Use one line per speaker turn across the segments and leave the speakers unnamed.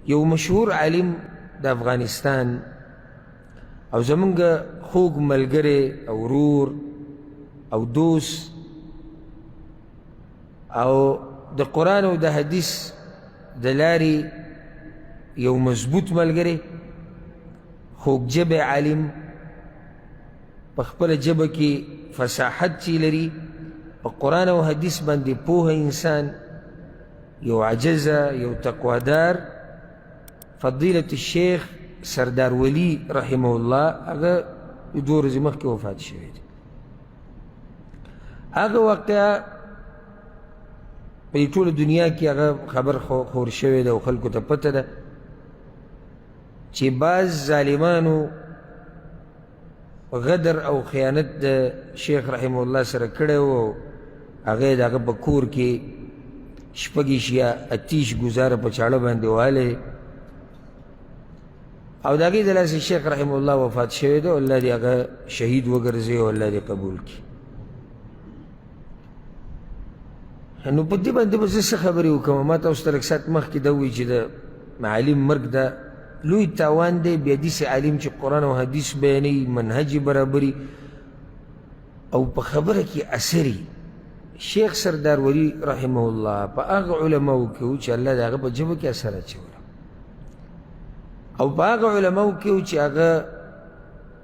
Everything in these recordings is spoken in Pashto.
یو مشهور عالم د افغانستان او زمونږ خوږ ملګری او ورور او دوست او د قرآن او د حدیث د لارې یو مضبوط ملګری، خوږ ژبی عالم، په خپله ژبه کې فصاحت چې لري، په قرآن او حدیث باندې پوهه انسان، یو عجزه، یو تقوادار، فضیلة الشیخ سردار ولی رحمه الله، هغه 2 ورځې مخکې وفات شوی دی. هغه واقعه په ټوله دنیا کې هغه خبر خور شوی دی او خلکو ته پته ده چې بعض ظالمانو غدر او خیانت د شیخ رحمه الله سره کړی و. هغه یې د هغه په کور کې 26 یا 28 ګزاره په چاړه باندې وهلی او د هغې د لاسې شیخ رحمه الله وفات شوی دی. الله دې هغه شهید وګرځوي او الله دې قبول کړي. نو په دې باندې به زه څه خبرې وکړم؟ ما تاسو ته لږ ساعت مخکې دا وویل چې د عالم مرګ دا لوی تاوان دی. بیا داسې عالم چې قرآن او حدیث بیانوي، منهج یې برابري او په خبره کې اثري. شیخ سردار ولی رحمه الله په هغه علماو کې و چې الله د هغه په ژبه کې اثر اچولی او په هغه علماو کې و چې هغه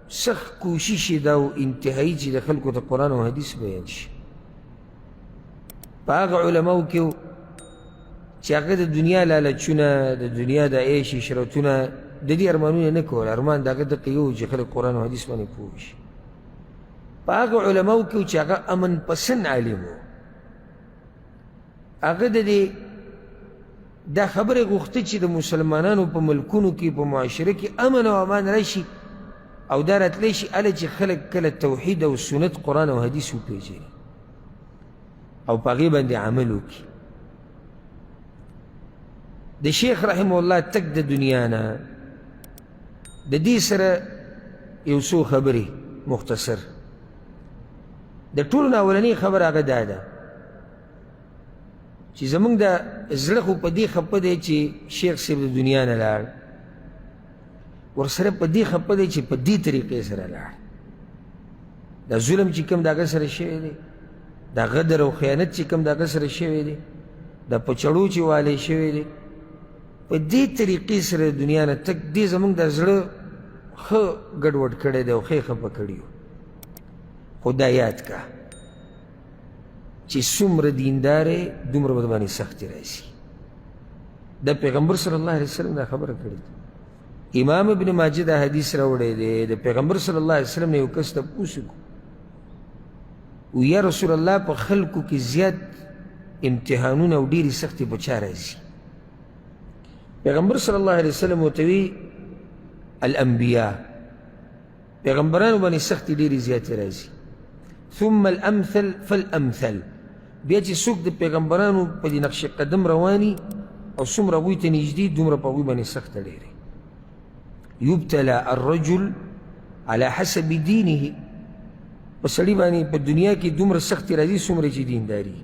سخت کوشش یې دا و انتهایي چې د خلکو ته قرآن او حدیث بیان شي. په هغه علماو کې و چې هغه د دنیا لالچونه، د دنیا د عیش عشرتونه، د دې ارمانونه نه کول. ارمان د هغه دقه یو چې خلک قرآن او حدیث باندې پوه شي. په هغه علماو کې و چې هغه امن پسند عالم و. هغه د دې دا خبرې غوښته چې د مسلمانانو په ملکونو کې، په معاشره کې امن او امان راشي او دا راتلی شي هله چې خلک کله توحید او سنت، قرآن او حدیث وپېژني او په هغې باندې عمل وکړي. د شیخ رحمه الله تک د دنیا نه د دې سره یو څو خبرې مختصر. د ټولو نه اولنۍ خبره هغه دا ده چې زمونږ د زړه خو په دې خپه دی چې شیخ صاحب د دنیا نه لاړ، ورسره په دې خپه دی چې په دې طریقې سره لاړ. دا ظلم چې کوم د هغه سره شوی دی، دا غدر او خیانت چې کوم د هغه سره شوی دی، دا په چړو چې والی شوی دی، په دې طریقې سره د دنیا نه تک دې زمونږ د زړه ښه ګډوډ کړی دی او ښه یې خفه کړي یو. خو دا یاد که چې څومره دیندار یې دومره به باندې سختې راځي. د پیغمبر صلی الله علیه وسلم دا خبره کړې ده. امام ابن ماجه دا حدیث راوړی دی، د پیغمبر صلی الله علیه وسلم نه یو کس تپوس وکړو، یا رسول الله په خلکو کې زیات امتحانونه او ډېرې سختې په چا راځي؟ پیغمبر صلی الله علیه وسلم ورته وی الانبیاء، پیغمبرانو باندې سختې ډېرې زیاتې راځي. ثم الامثل فالامثل، بیا چې څوک د پیغمبرانو په دې نقش قدم رواني او څومره هغوی ته نږدې، دومره په هغوی باندې سخته ډېرې. یبتلا الرجل على حسب دینه، په سړي باندې په دنیا کې دومره سختې راځي څومره چې دینداري.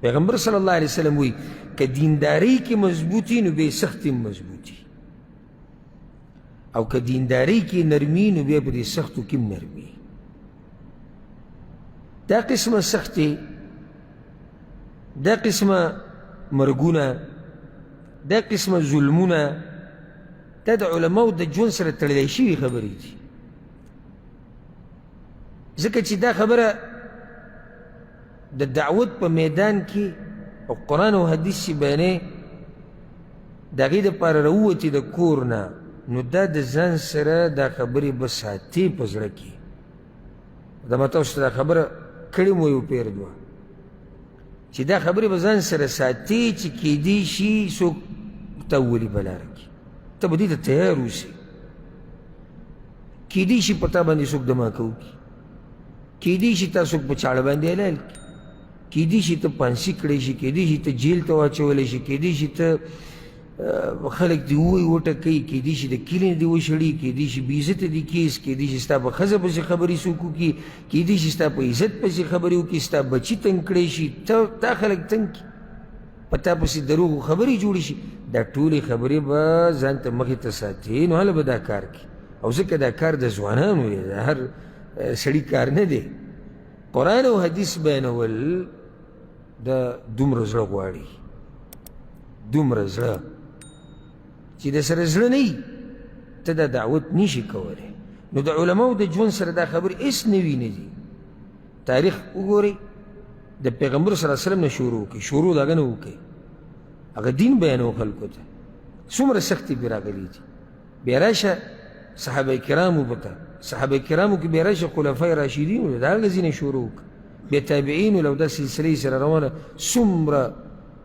پیغمبر صلی الله علیه وسلم وایي که دینداري کې مضبوطي نو بیا سختې مضبوطي، او که دینداري کې نرمي نو بیا په دې سختو کې نرمي. دا قسمه سختې، دا قسمه مرګونه، دا قسمه ظلمونه، دا د علماو د ژوند سره تړلی شوي خبرې دي. ځکه چې دا خبره د دعوت په میدان کې او قرآن او حدیث چې بیانې د هغې دپاره راووتې د کور نه، نو دا د ځان سره دا خبرې به ساتې په زړه کې. دا ما تاسو ته دا خبره کړې مو یو پېر دوه چې دا خبرې به ځان سره ساتې چې کیدی شي څوک تا وولي په لاره کې، ته به دې ته تیار اوسې. کیدی شي په تا باندې څوک دماکه وکړي، کیدی شي تا څوک په چاړه باندې حلال کړي، کیدی شي ته پانسي کړی شي، کیدی شي ته جیل ته واچولی شي، کیدی شي ته خلک دې ووایي وټکوي، کیدی شي د کلي نه دې وشړي، کیدی شي بې عزته دې کیس، کیدی شي ستا په ښځه پسې خبرې څوک وکړي، کیدی شي ستا په عزت پسې خبرې وکړي، ستا بچي تنګ کړی شي، تا خلک تنګ کړي، په تا پسې دروغو خبرې جوړې شي. دا ټولې خبرې به ځان ته مخې ته ساتي، نو هله به دا کار کوي. او ځکه دا کار د ځوانانو دی، د هر سړي کار نه دی. قرآن او حدیث بیانول دا دومره زړه غواړي، دومره زړه چې د سره زړه نه وي ته دا دعوت نشي کولی. نو د علماو د ژوند سره دا خبرې هېڅ نوي نه دي. تاریخ وګورئ، د پیغمبر صلی الله علیه وسلم نه شروع کړئ، شروع د هغه نه وکړئ، هغه دین بیانو خلکو ته، څومره سختې پرې راغلي دي. بیا راشه صحابه کرامو پته، صحابه کرامو کې بیا راشه خلفای راشدینو، د هغه ځینې شروع وکړه، بیا تابعینو له دا سلسلې سره روانه، څومره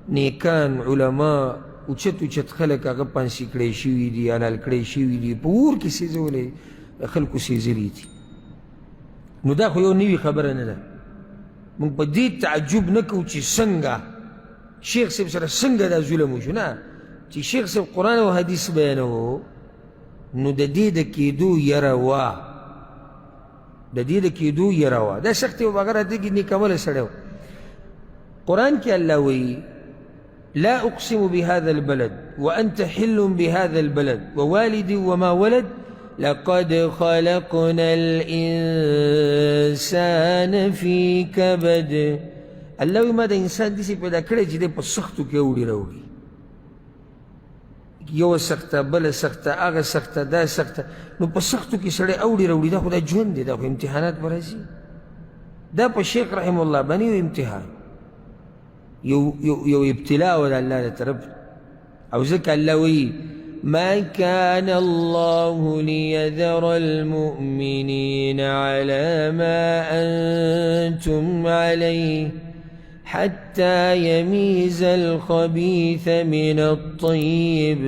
نیکان علما اوچت اوچت خلک هغه پانسي کړی شوي دي، حلال کړی شوي دي، په اور کې سېځولی خلکو سېځلي دي. نو دا خو یو نوې خبره نه ده. موږ په دې تعجب نه کوو چې څنګه شیخ صاحب سره څنګه دا ظلم وشو، نه، چې شیخ صاحب قرآن او حدیث بیانوو نو د دې د کېدو یره وه، د دې د کېدو یره وه. دا سختې وه، هغه راته کې نیکمله سړی و. قرآن کې الله وایي لا أقسم بهذا البلد وأنت حل بهذا البلد ووالد وما ولد لقد خلقنا الإنسان في كبد. الله وایي ما د انسان داسې پیدا کړی چې دی په سختو کې اوړي راوړي، یوه سخته بله سخته هغه سخته دا سخته، نو په سختو کې سړی اوړي راوړي. دا خو دا ژوند دی، دا خو امتحانات به راځي. دا په شیخ رحم الله باندې یو امتحان، یو یو یو ابتلا وه د الله له طرف. او ځکه الله وایي ما كان الله ليذر المؤمنين على ما أنتم عليه حتى يميز الخبيث من الطيب.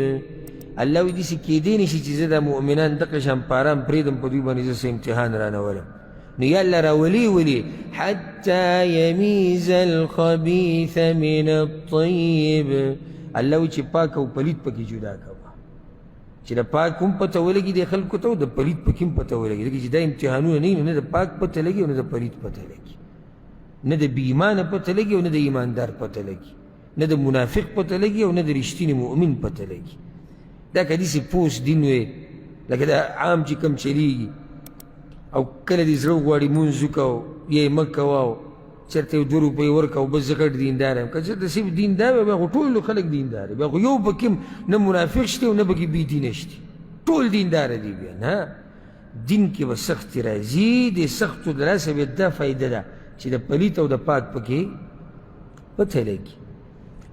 الله وایي داسې کېدی نه شي چې زه دا مؤمنان دغه شان په ارام پرېږدم، په دوی باندې زه څه امتحان رانه ولم. نو یا الله راولي ولي حتى يميز الخبيث من الطيب. الله وایي چې پاک او پلیت پکې جدا کوه، چې د پاک هم پته ولګي د خلکو ته او د پلیت پکې هم پته ولګي، ځکه چې دا امتحانونه نه وي، نه د پاک پته لګي او نه د پلیت پته لګي، نه د بې ایمانه پته لګي او نه د ایماندار پته لګي، نه د منافق پته لګي او نه د رښتیني مؤمن پته لګي. دا که داسې پوس دین وی لکه دا عام چې کوم چلیږي او کله دې زړه وغواړي مونځ وکړه او یا یې مه کوه او چېرته یو دوه روپۍ ورکړه او بس زه غټ دیندار یم. که چېرته صرف دیندار وی بیا خو ټول خلک دیندار دي، بیا خو یو پکې نه منافق شته او نه پکې بې دینه شته، ټول دیندار دي. بیا نه، دین کې به سختې راځي، دې سختو د لاسه بیا دا فایده ده چې د پلیت او د پاک پکې پته لګي.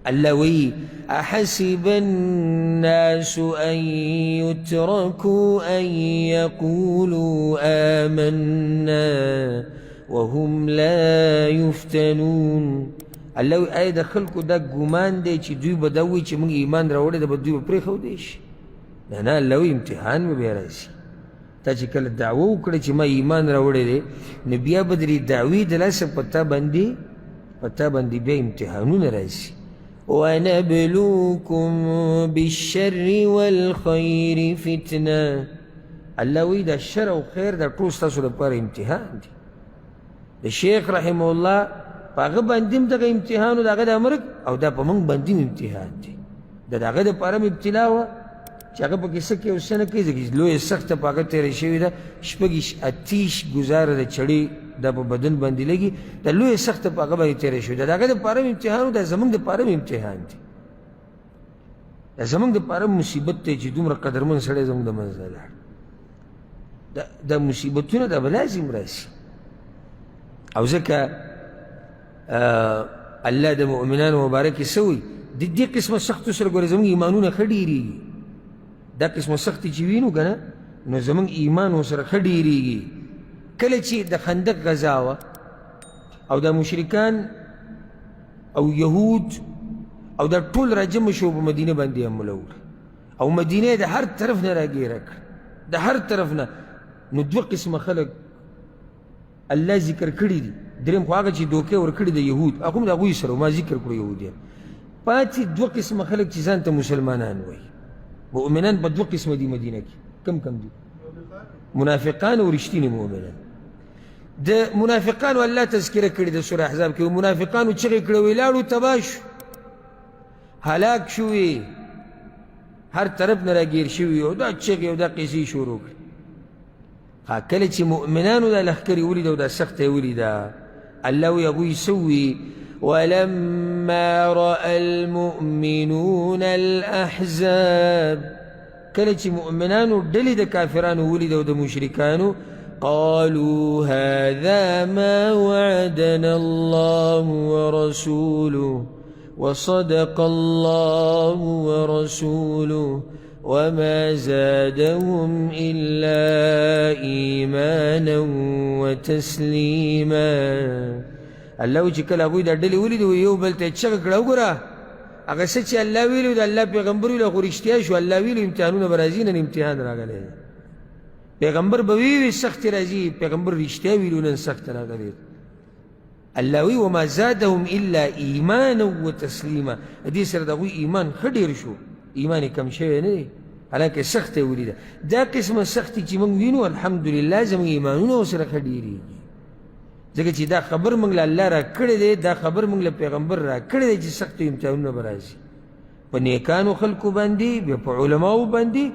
الله وایي احسب الناس ان يتركوا ان يقولوا آمنا وهم لا يفتنون. الله وایي آیا د خلکو دا ګمان دی چې دوی به دا وایي چې موږ ایمان راوړی دی به دوی به پرېښودی شي؟ نه نه، الله وایي امتحان به بیا راشي. تا چې کله دعوه وکړه چې ما ایمان راوړی دی، نو بیا به د دې دعوې د لاسه په تا باندې بیا امتحانونه راځي. ونبلوكم بالشر والخير فتنة. الله وایي دا شر او خیر دا ټول ستاسو لپاره امتحان دی. د شیخ رحمه الله په هغه باندې هم دغه امتحان و، د هغه د مرګ، او دا په موږ باندې هم امتحان دی. د هغه دپاره هم ابتلا وه چې هغه پکې څه کوي او څه نه کوي، ځکه چې لویه سخته په هغه تېره شوې ده، شپږ اتیش ګزاره د چړې دا په بدن باندې لګي، دا لویه سخته په هغه باندې تېره شوې ده. د هغه دپاره هم امتحان و، دا زموږ دپاره هم امتحان دی، دا زموږ دپاره هم مصیبت دی چې دومره قدرمن سړی زموږ د منځ نه لاړ. دا مصیبتونه دا به لازم راسي. او ځکه الله د مؤمنانو مبارک څه وایي؟ د دې قسمه سختو سره ګوره زموږ ایمانونه ښه ډېرېږي. دا قسمه سختې چې وینو که نه، نو زموږ ایمان ورسره ښه ډېرېږي. کله چې د خندق غذا وه او دا مشرکان او یهود او دا ټول راجمع شو په مدینه باندې حمله وکړه او مدینه یې د هر طرف نه راګیره کړه، د هر طرف نه. نو دوه قسمه خلک الله ذکر کړي دي. دریم خو هغه چې دوکې ورکړي د یهود، هغه هم د هغوی سره ما ذکر کړو یهودیان. پاتې دوه قسمه خلک چې ځان ته مسلمانان وایي، مؤمنان په دوه قسمه دي مدینه کې. کم کم دي؟ منافقان او رښتیني مؤمنان. د منافقانو الله تذکره کړې د سوره احزاب کې. منافقانو چغې کړې وې لاړو تباه شو، هلاک شوې. هر طرف نه راګیر شوي او دا چغې او دا قصې شروع کړې. کله چې مؤمنانو دا لښکرې ولیده او دا سخته یې ولیده، الله وایي هغوی څه ووایي؟ ولما رأى المؤمنون الأحزاب، کله چې مؤمنانو ډلې د کافرانو ولیده او د مشرکانو، قالوا هذا ما وعدنا الله ورسوله وصدق الله ورسوله وما زادهم إلا إيمانا وتسليما. الله وایي چې کله هغوی دا ډلې ولیدې، وایي یو بل ته یې چغه کړه، وګوره هغه څه چې الله ویلي د الله پیغمبر ویلي خو رښتیا شو. الله ویلي امتحانونه به راځي، نن امتحان راغلی دی. پیغمبر به ویلي سختې راځي، پیغمبر رښتیا ویلي نن سخته راغلی. الله وی وما زادهم الا ایمانا وتسلیما، دې سره د هغوی ایمان ښه ډېر شو، ایمان یې کم شوی نه دی، حالانکه سخته یې ولیده. دا قسمه سختې چې موږ وینو الحمدلله زموږ ایمانونه ورسره ښه ډېرېږي، ځکه چې دا خبر موږ له الله را کړی دی، دا خبر موږ له پیغمبر را کړی دی چې سختو امتحانونه به راځي په نیکانو خلکو باندې، بیا په علماو باندې.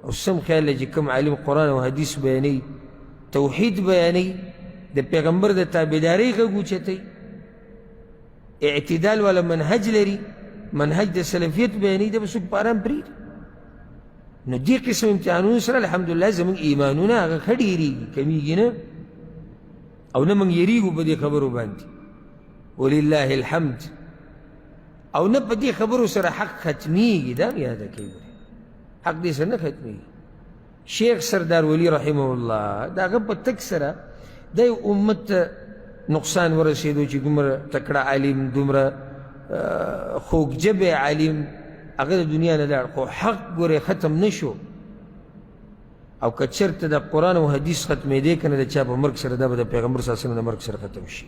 او سم خیال دی چې کوم عالم قرآن او حدیث بیانوي، توحید بیانوي، د پیغمبر د تابعدارۍ غږ اوچتوي، اعتدال والا منهج لري، منهج د سلفیت بیانوي، دا به څوک په ارام پرېږدي؟ نو دې قسم امتحانونو سره الحمدلله زموږ ایمانونه هغه ښه ډېرېږي، کمېږي نه، او نه موږ یېرېږو په دې خبرو باندې، ولله الحمد. او نه په دې خبرو سره حق ختمېږي، دا هم یاده کوي، حق دې سره نه ختمېږي. شیخ سردار ولی رحمه الله د هغه په تک سره د یو امت ته نقصان ورسېدو چې دومره تکړه عالم، دومره خوږ ژبی عالم هغه د دنیا نه لاړ، خو حق ګورې ختم نه شو. او که چېرته د قرآن او حدیث ختمېدی که نه د چا په مرګ سره، دا به د پیغمبر صلی الله علیه وسلم د مرګ سره ختم شي.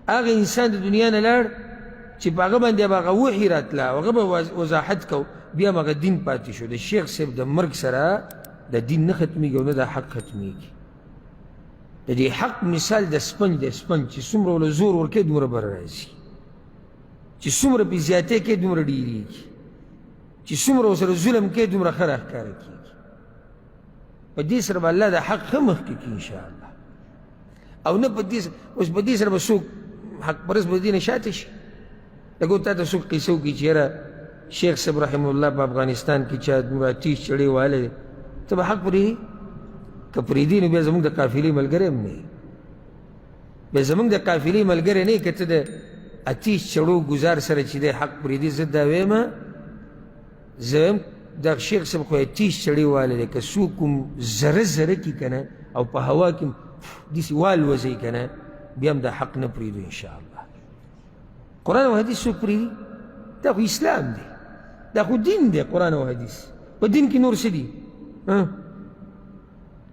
هغه انسان د دنیا نه لاړ چې په هغه باندې به هغه وحي راتله او هغه به وضاحت کو، بیا هم هغه دین پاتې شو. د شیخ صاحب د مرګ سره د دین نه ختمېږي او نه د حق ختمېږي. د دې حق مثال د سپنج دی، سپنج چې څومره ورله زور ورکوې دومره بره راځي، چې څومره پرې زیاتی کوې دومره ډېرېږي، چې څومره ورسره ظلم کوې دومره ښه راښکاره کېږي. په دې سره به الله د حق ښه مخکې کړي انشاءالله. او نه په دې اوس په دې سره به څوک حق پرست به دې نه شاته شي. لکه تا ته څوک قصه وکړي چې یاره شیخ صاحب رحمه الله په افغانستان کې چا دومره تیز چړې وهلی دی، ته به حق پرېږدي؟ که پرېږدي نو بیا زموږ د قافلې ملګری هم نه یې، بیا زموږ د قافلې ملګری نه یې. که ته د اتیش چړو ګزار سره چې دی حق پرېږدي، زه دا وایم، زه وایم دا شیخ صاحب خو یې تیز چړې والی دی، که څوک هم ذره ذره کړي که نه او په هوا کې داسې والوځوي که نه، بیا هم دا حق نه پرېږدو انشاءالله. قرآن او حدیث څوک پرېږدي؟ دا خو اسلام دی، دا خو دین دی. قرآن او حدیث په دین کې نور څه دي؟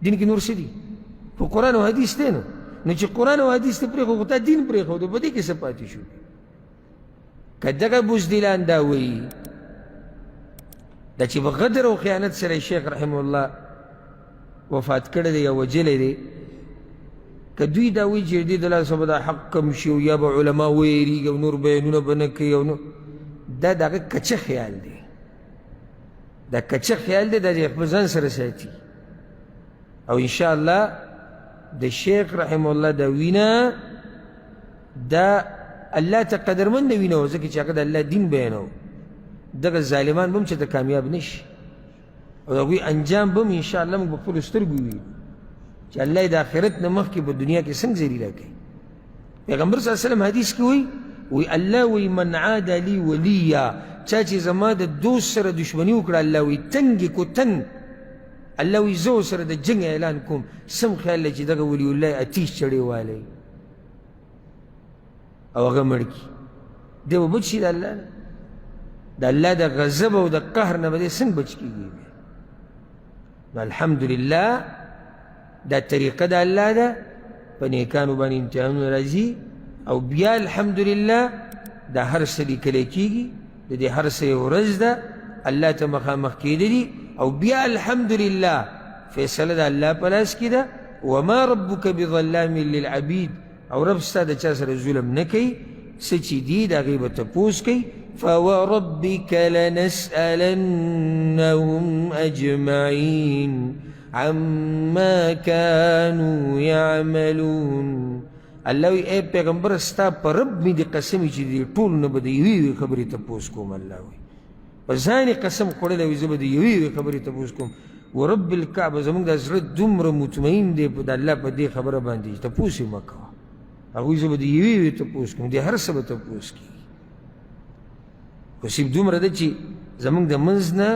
دین کې نور څه دي؟ په قرآن او حدیث دی. نو نو چې قرآن او حدیث ته پرېښود، خو تا دین پرېښود، په دې کې څه پاتې شو؟ که دغه بزدلان دا وایي، دا چې په غدر او خیانت سره شیخ رحمه الله وفات کړی دی یا وژلی دی، که دوی دا وایي چې دې د لاسه به دا حق کم شي او یا به علما ویریږي او نور بیانونه به نه کوي او نو دا د هغه کچه خیال دی، دا کچه خیال دی، دا د خپل ځان سره ساتي. او انشاءالله د شیخ رحمه الله دا وینه دا الله ته قدرمن وینه و، ځکه چې هغه د الله دین بیانوو. دغه ظالمان به هم چېرته کامیاب نه شي او د هغوی انجام به هم انشاءالله موږ په خپلو سترګو ووینو چې الله یې د آخرت نه مخکې په دنیا کې څنګه ذلیله کوي. پیغمبر صلی الله علیه وسلم حدیث کې وایي، وایي الله وایي من عاد لي ولیا، چا چې زما د دوست سره دښمني وکړه، الله وایي تنګ یې کو تنګ، الله وایي زه ورسره د جنګ اعلان کوم. سم خیال دی چې دغه ولی الله اتیش چړې والی او هغه مړ کړي، دی به بچ شي د الله نه، د الله د غضب او د قهر نه به دی څنګه بچ کېږي؟ نو الحمدلله دا طریقه د الله ده، په نیکانو باندې امتحانونه راځي او بیا الحمدلله دا هر څه لیکلی کېږي، د دې هر څه یو ورځ ده، الله ته مخامخ کېدلي او بیا الحمدلله فیصله د الله په لاس کې ده. وما ربک بظلام للعبید، او رب ستا د چا سره ظلم نه کوي، څه چې دي د هغې به تپوس کوي. فوربك لنسألنهم أجمعين عما كانوا يعملون. الله وی ای پیغمبر ستا په رب مې دې قسم وي چې دې ټولو نه به د یوې یوې خبرې تپوس کوم. الله وی په ځان یې قسم خوړلی وي زه به د یوې یوې خبرې تپوس کوم. ورب الکعبه زموږ دا زړه دومره مطمئن دی د الله په دې خبره باندې چې تپوس یې مه کوه. هغوی زه به د یوې یوې تپوس کوم، دې هر څه به تپوس کېږي. خو صرف دومره ده چې زموږ د منځ نه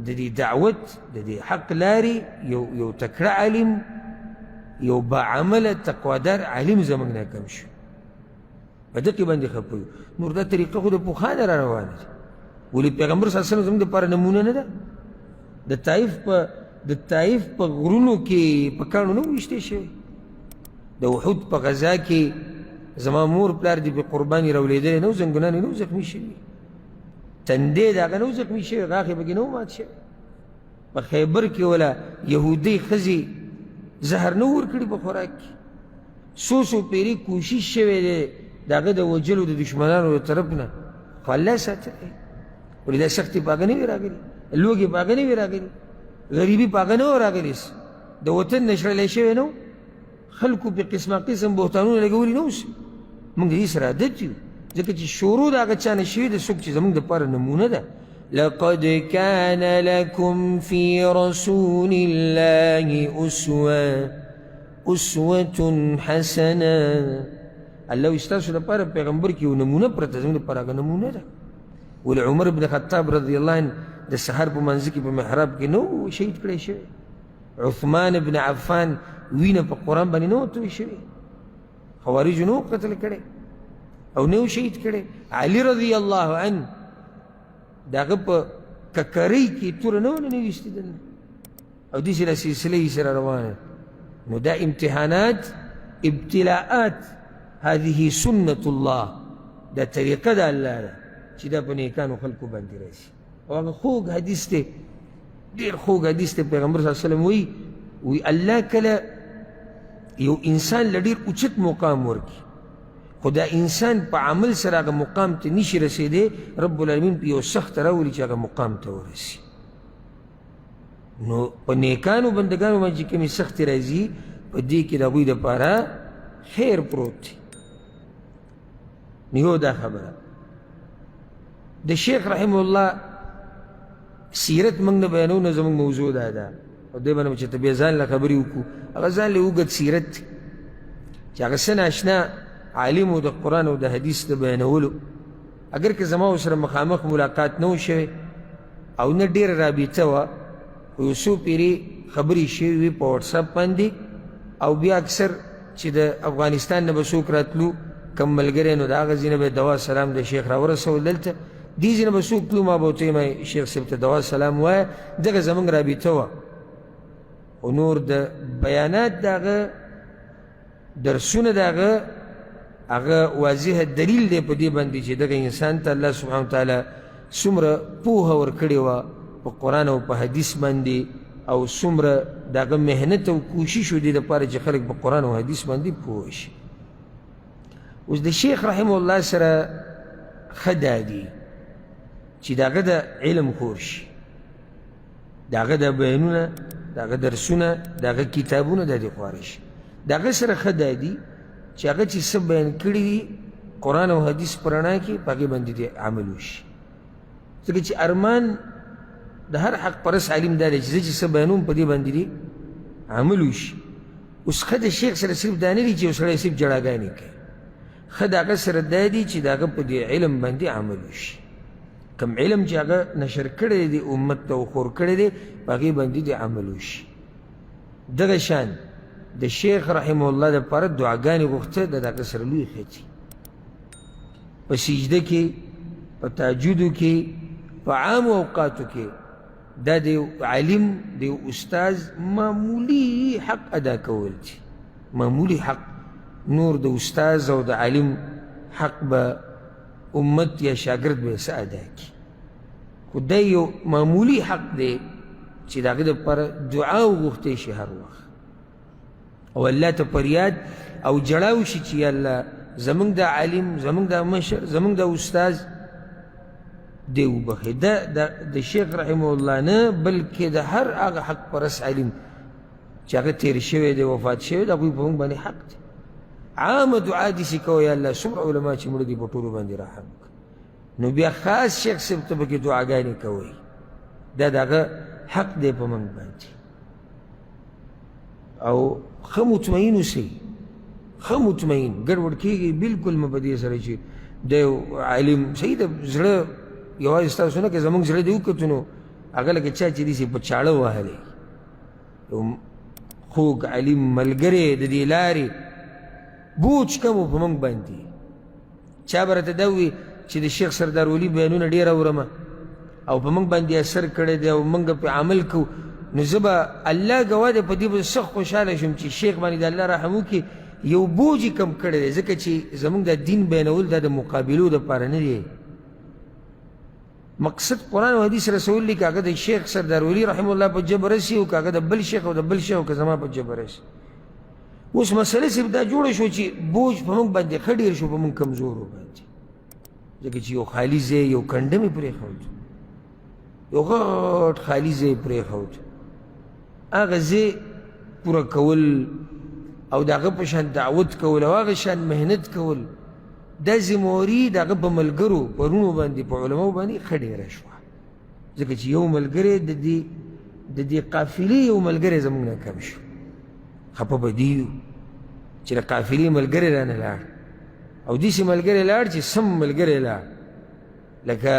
د دې دعوت د دې حق لارې یو تکړه عالم، یو باعمله تقوادار عالم زموږ نه کم شو. په دقې باندې خفه یو. نور دا طریقه خو د پخوا نه را روانه ده. ولې پیغمبر صلی الله علیه وسلم زموږ دپاره نمونه نه ده؟ د طایف په غرونو کې په کاڼو نه ویشتی شوی. د احد په غذا کې زما مور پلار دې په قرباني راولېدلی نه و، زنګونان یې نه و زخمي شوي، تندې د هغه نه و زخمي شوی، غاښ یې پکې نه و مات شوی. په خیبر کې ولا یهودۍ ښځې زهر نه ورکړي په خوراک کې. څو څو پېرې کوشش شوی دی د هغه د وژلو د دښمنانو د طرف نه، خو الله ساتلی. ولې دا سختې په هغه نه وي راغلي، لوږې په هغه نه وي راغلي، غریبي په هغه نه وه راغلي، د وطن نه شړلی شوی نه و، خلکو په قسمه قسم بهتانونه لګولي نه اوس. موږ دې سره عادت یو، ځکه چې شروع د هغه چا نه شوې ده څوک چې زموږ دپاره نمونه ده. لقد كان لكم في رسول الله أسوة حسنة. الله وایي ستاسو دپاره پیغمبر کې یو نمونه پرته، زموږ دپاره هغه نمونه ده. ولې عمر بن خطاب رضی الله عنه د سهار په منځ کې په محراب کې نه و شهید کړی شوی؟ عثمان بن عفان وینه په قرآن باندې نه و توی شوی؟ خوارجو نه و قتل کړی او نه و شهید کړی؟ علي رضی الله عنه د هغه په ککرۍ کې توره نه وه ننویستې دننه، او داسې دا سلسله یې سره روانه. نو دا امتحانات، ابتلاءات، هذه سنة الله، دا طریقه د الله ده چې دا په نیکانو خلکو باندې راشي. او هغه خوږ حدیث دی، ډېر خوږ حدیث دی، پیغمبر صلی الله علیه وسلم وایي، وایي الله کله یو انسان له ډېر اوچت مقام ورکړي، خو دا انسان په عمل سره هغه مقام ته نشي رسېدی، رب العالمین په یو سخت راولي چې هغه مقام ته ورسي. نو په نیکانو بندګانو باندې چې کومې سختې راځي، په دې کې د هغوی دپاره خیر پروت دی. نو یو دا خبره د شیخ رحمه الله سیرت موږ نه بیانوو، نه زموږ موضوع دا ده، او دی باندې چې ته بیا ځان له خبرې وکړو. هغه ځان له اوږد سیرت چې هغه څه ناشنا عالم و د قرآن او د حدیث د بیانولو، اګر که زما ورسره مخامخ ملاقات نه و شوی او نه ډېره رابطه وه، خو یو څو پېرې خبرې شوې وې په واټساپ باندې، او بیا اکثر چې د افغانستان نه به څوک راتلو کوم ملګری، نو د هغه ځای نه به دوا سلام د شیخ راورسول دلته، دې ځای نه به څوک تلو، ما به ورته ویل شیخ صاحب ته دوا سلام وایه. دغه زموږ رابطه وه. خو نور د بیانات د هغه درسونه د هغه هغه واضح دلیل دی په دې باندې چې دغه انسان ته الله سبحانه وتعالی څومره پوهه ورکړې وه په قرآن او په حدیث باندې، او څومره د هغه محنت او کوشش و دې دپاره چې خلک په قرآن او حدیث باندې پوه شي. اوس د شیخ رحمه الله سره ښه دا دي چې د هغه د علم خور شي، د هغه د بیانونه، د هغه درسونه، د هغه کتابونه دا دې خواره شي. د هغه سره ښه دا دي چې هغه چې څه بیان کړي دي قرآن او حدیث په رڼا کې، په هغې باندې دې عمل وشي. ځکه چې ارمان د هر حق پرست عالم دا دی چې زه چې څه بیانوم په دې باندې دې عمل وشي. اوس ښه د شیخ سره صرف دا نه دي چې یو سړی صرف جړاګانې کوي، ښه د هغه سره دا دي چې د هغه په دې علم باندې عمل وشي. کوم علم چې هغه نشر کړی دی امت ته خور کړی دی، په هغې باندې دې عمل وشي. دغه شان د شیخ رحمه الله دپاره دعاګانې غوښته، د هغه سره لوی ښه دي. په سجده کې، په تهجدو کې، په عامو اوقاتو کې دا د یو عالم د یو استاذ معمولي حق ادا کول دي، معمولي حق. نور د استاذ او د عالم حق به امت یا شاګرد به څه ادا کړي، خو دا یو معمولي حق دی چې د هغه دپاره دعا وغوښتی شي هر وخت، او الله ته فریاد او جړا وشي چې یا الله زمونږ دا عالم، زمونږ دا مشر، زمونږ دا استاذ دی وبخښي. دا د شیخ رحمه الله نه، بلکې د هر هغه حق پرست عالم چې هغه تېر شوی دی، وفات شوی دی، هغوی په موږ باندې حق دی. عامه دعا داسې کوه، یا الله څومره علما چې مړه دي په ټولو باندې رحم وکړه. نو بیا خاص شیخ صاحب ته پکې دعاګانې کوئ، دا د هغه حق دی په موږ باندې. او ښه مطمئن اوسئ، ښه مطمئن، ګډوډ کېږئ بلکل مه په دې سره چې د یو عالم صحیح ده زړه یوازې ستاسو نه، که زموږ زړه دې وکتو نو هغه لکه چا چې داسې په چاړه وهلی، یو خوږ عالم ملګری د دې لارې بوج کم و په موږ باندې. چا به راته دا ووایي چې د شیخ سردار ولي بیانونه ډېر اورم او په موږ باندې اثر کړی دی او موږ پرې عمل کوو، نو زه به الله ګواه دی په دې به سخت خوشحاله شم چې شیخ باندې د الله رحم وکړي، یو بوج یې کم کړی دی، ځکه چې زموږ د دین بیانول دا د مقابلو دپاره نه دی. مقصد قرآن او حدیث رسول دی، که هغه د شیخ سردار ولي رحمه الله په ژبه رسي او که هغه د بل شیخ او د بل شیخ او که زما په ژبه رسي. اوس مسله صرف دا جوړه شو چې بوج په موږ باندې ښه ډېر شو، په موږ کمزورو باندې، ځکه چې یو خالي ځای یو کنډه مې پرېښود، یو غټ خالي ځای پرېښود، هغه ځای پوره کول او د هغه په شان دعوت کول او هغه شان محنت کول، دا ذمهواري د هغه په ملګرو په وروڼو باندې په علماو باندې ښه ډېره شوه، ځکه چې یو ملګری د دې قافلې یو ملګری زموږ نه کم شو. خفه به دي یو چې د قافلې ملګری رانه لاړ، او داسې ملګری لاړ چې سم ملګری لاړ. لکه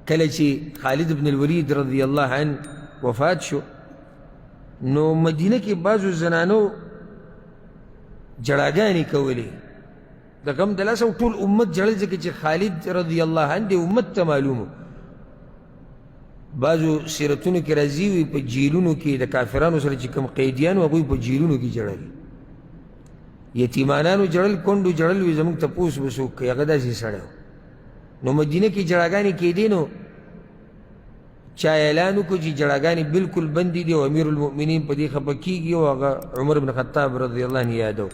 کله چې خالد بن الولید رضی الله عنه وفات شو، نو مدینه کې بعضو زنانو جړاګانې کولې د غم د لاسه، ټول امت جړل، ځکه چې خالد رضی الله عنه د امت ته معلوم. بعضو سیرتونو کې راځي وي په جیلونو کې د کافرانو سره چې کوم قیدیان وو هغوی په جیلونو کې جړل، یتیمانانو جړل، کونډو جړل، وي زموږ تپوس به څوک کوي، هغه داسې سړی و. نو مدینه کې جړاګانې کېدې، نو چا اعلان وکړو چې جړاګانې بالکل بندې دي، او امیر المؤمنین په دې خفه کېږي، او هغه عمر بن خطاب رضی الله عنه یادو،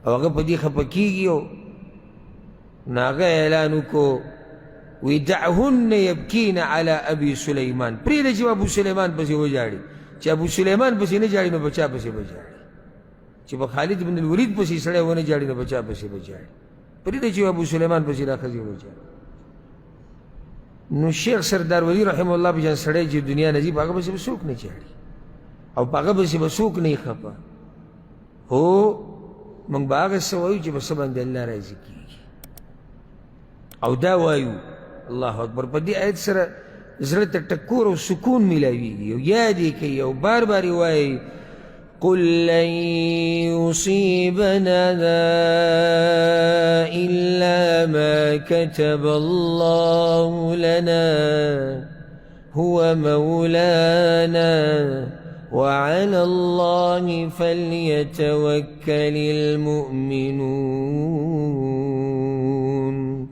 او هغه په دې خفه کېږي، او نو هغه اعلان وکړو وی دعهن یبکین علی ابي سلیمان، پرېږده چې ابو سلیمان پسې وژاړي، چې ابو سلیمان پسې نه ژاړي نو په چا پسې به ژاړي، چې په خالد بن الولید پسې سړی ونه ژاړي نو په چا پسې به ژاړي، پرېږده چې ابو سلیمان پسې دا ښځې وژاړي. نو شیخ سردار ولي رحمه الله په شان سړی چې دنیا نه ځي په هغه پسې به څوک نه ژاړي او په هغه پسې به څوک نه خفه. هو موږ به هغه څه وایو چې په څه باندې الله راضي کېږي، او دا وایو الله اکبر. په دې آیت سره زړه ته ټکور او سکون میلاویږي، او یاد یې کوي او بار بار یې وایي قل لن يصيبنا إلا ما كتب الله لنا هو مولانا وعلى الله فليتوكل المؤمنون.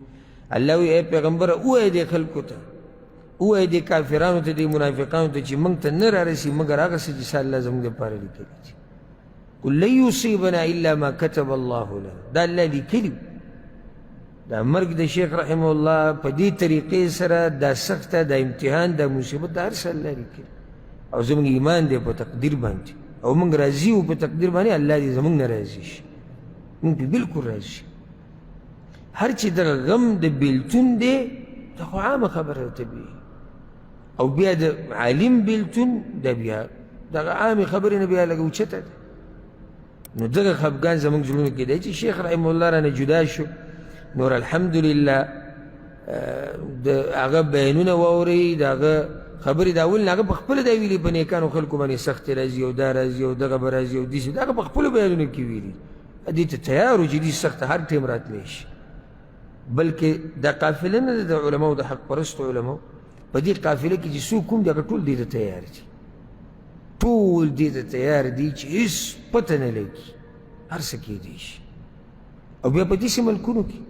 الله وی ای پیغمبر ووایه دې خلکو ته، ووایه دې کافرانو ته، دې منافقانو ته چې موږ ته نه رارسي مګر هغه څه چې الله زموږ دپاره لیکلي دي. قل لن يصيبنا إلا ما كتب الله لنا، دا الله لیکلي. دا مرګ د شیخ رحمه الله په دې طریقې سره دا سخته، دا امتحان، دا مصیبت، دا هر څه الله لیکلي، او زموږ ایمان دی په تقدیر باندې، او موږ راضي یو په تقدیر باندې. الله دې زموږ نه راضي شي، موږ پرې بالکل راضي شي. هر چې دغه غم د بېلتون دی دا خو عامه خبره ده طبیعي، او بیا د عالم بېلتون دا بیا دغه عامې خبرې نه بیا لږه اوچته ده. نو دغه خفګان زموږ زړونو کې دی چې شیخ رحمه الله رانه جدا شو. نور الحمدلله د هغه بیانونه واورئ، د هغه خبرې د اول نه هغه په خپله دا ویلي په نیکانو خلکو باندې سختې راځي او دا راځي او دغه به راځي او داسې، د هغه په خپلو بیانونو کې ویلي، دې ته تیار و چې دې سخته هر ټایم راتلی شي. بلکې دا قافله نه ده د علماو، د حق پرستو علماو په دې قافله کې چې څوک هم دي هغه ټول دې ته تیار دي، ټول دې ته تیار دي چې هېڅ پته نه لګي، هر څه کېدی شي. او بیا په داسې ملکونو کې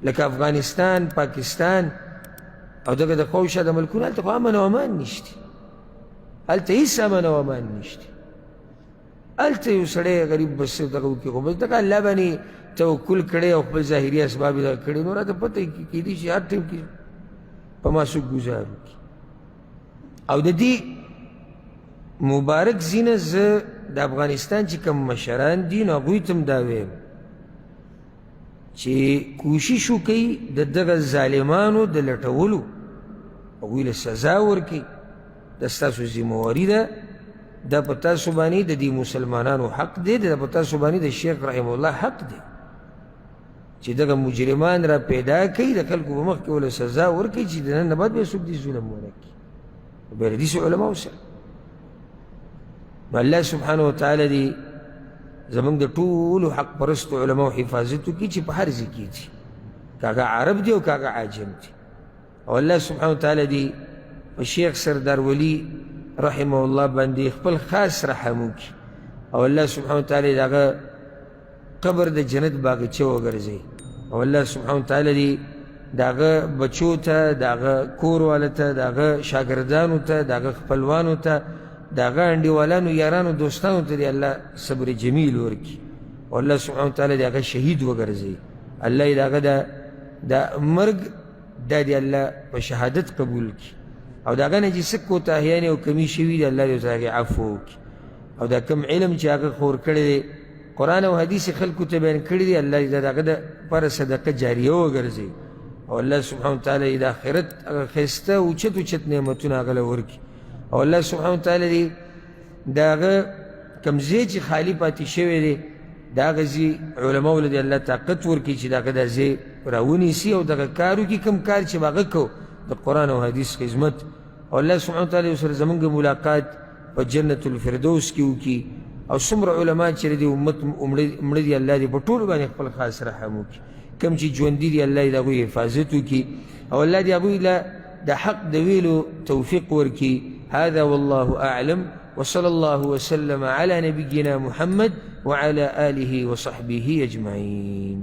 لکه افغانستان، پاکستان او دغه د خوشا د ملکونو، هلته خو امن او امان نشته، هلته هېڅ امن او امان نشته. هلته یو سړی غریب بس دغه وکړي، خو بس دغه الله باندې توکل کړی او خپل ظاهري اسباب یې دغه کړي، نو راته پته کېدی شي هر ټایم کې په ما څوک ګزار وکړي. او د دې مبارک ځینه زه د افغانستان چې کوم مشران دي نو هغوی ته هم دا وایم چې کوشش وکړئ د دغه ظالمانو د لټولو، هغوی له سزا ورکړئ. دا ستاسو ذمهواري ده، دا په تاسو باندې د دې مسلمانانو حق دی، دا په تاسو باندې د شیخ رحمه الله حق دی چې دغه مجرمان را پیدا کړئ، د خلکو په مخ کې ورله سزا ورکړئ چې د نن نه بعد بیا څوک دې ظلم ونه کړي. بیا له داسې علماو سره نو الله سبحانه وتعالی دې زموږ د ټولو حق پرستو علماو حفاظت وکړي چې په هر ځای کې دي، که هغه عرب دي او که هغه عجم دي. او الله سبحانه وتعالی دې په شیخ سردار ولي رحمه الله باندې خپل خاص رحم وکړي، او الله سبحانه وتعالی د هغه قبر د جنت باغچه وګرځوي، او الله سبحانه وتعالی دې د هغه بچو ته، د هغه کور واله ته، د هغه شاګردانو ته، د هغه خپلوانو ته، د هغه انډیوالانو، یارانو، دوستانو ته دې الله صبر جمیل ورکړي، او الله سبحانه وتعالی دې هغه شهید وګرځوي. الله یې د هغه د مرګ دا دې الله په شهادت قبول کړي، او د هغه نه چې څه کوتاهیانې او کمي شوي دي الله دې ورته هغې عفو وکړي. او دا کوم علم چې هغه خور کړی دی، قرآن او حدیث خلکو ته بیان کړي دي، الله دې د هغه دپاره صدقه جاریه وګرځوي، او الله سبحانه وتعالی دې د آخرت هغه ښایسته اوچت اوچت نعمتونه هغه له ورکړي. او الله سبحانه وتعالی دې د هغه کوم ځای چې خالي پاتې شوی دی د هغه ځای علماو له دې الله طاقت ورکړي چې د هغه دا ځای راونیسي او دغه کار وکړي کوم کار چې به هغه کو د قرآن او حدیث خدمت. او الله سبحانه وتعالی سره زمونږ ملاقات په جنت الفردوس کې وکړي. او څومره علما چې د دې امت مړه دي الله دې په ټولو باندې خپل خاص رحم وکړي، کوم چې ژوندي دي الله دې د هغوی حفاظت وکړي، او الله دې هغوی له د حق د ویلو توفیق ورکړي. هذا والله أعلم، وصلى الله وسلم على نبينا محمد وعلى آله وصحبه أجمعين.